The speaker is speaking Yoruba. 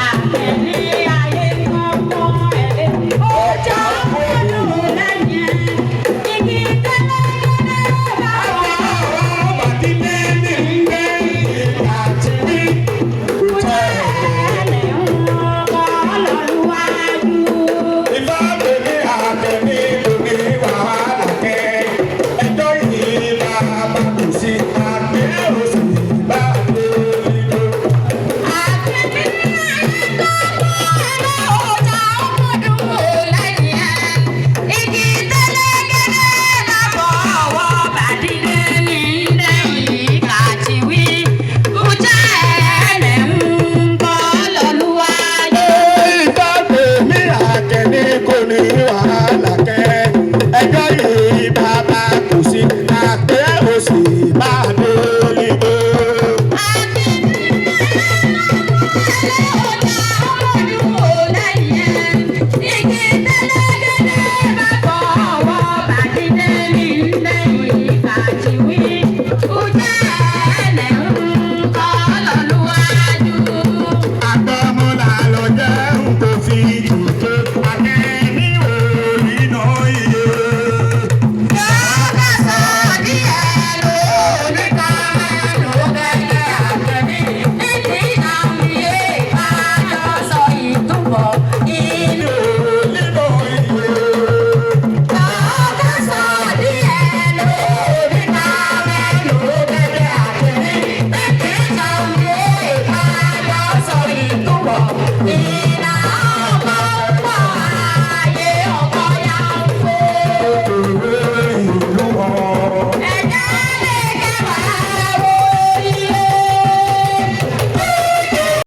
Àkẹ́ni ayé kọ́kọ́ ẹ̀ ọjà kúndùn lẹ́yìn igi tẹ́lẹ̀gẹ́dẹ́ bá wà. Kújẹ́ ẹ̀lẹ́ ń kọ́ lọ́lúwájú. Àkẹ́ni ayé kọ́kọ́ ẹ̀ ọjà kúndùn lẹ́yìn igi tẹ́lẹ̀gẹ́dẹ́ bá wọ̀ bàdídé ní lẹ́yìn kàtíwí. Kújẹ́ ẹ̀lẹ́ ń kọ́ lọ́lúwájú. Ẹjọ́ yìí bàbá kò sí, àpẹ́ òsì máa délé bó. Agbọ́mọlá lọ jẹ́ n kò fi jùjọ, akẹ́ni orí náà iye. Orí náà iye.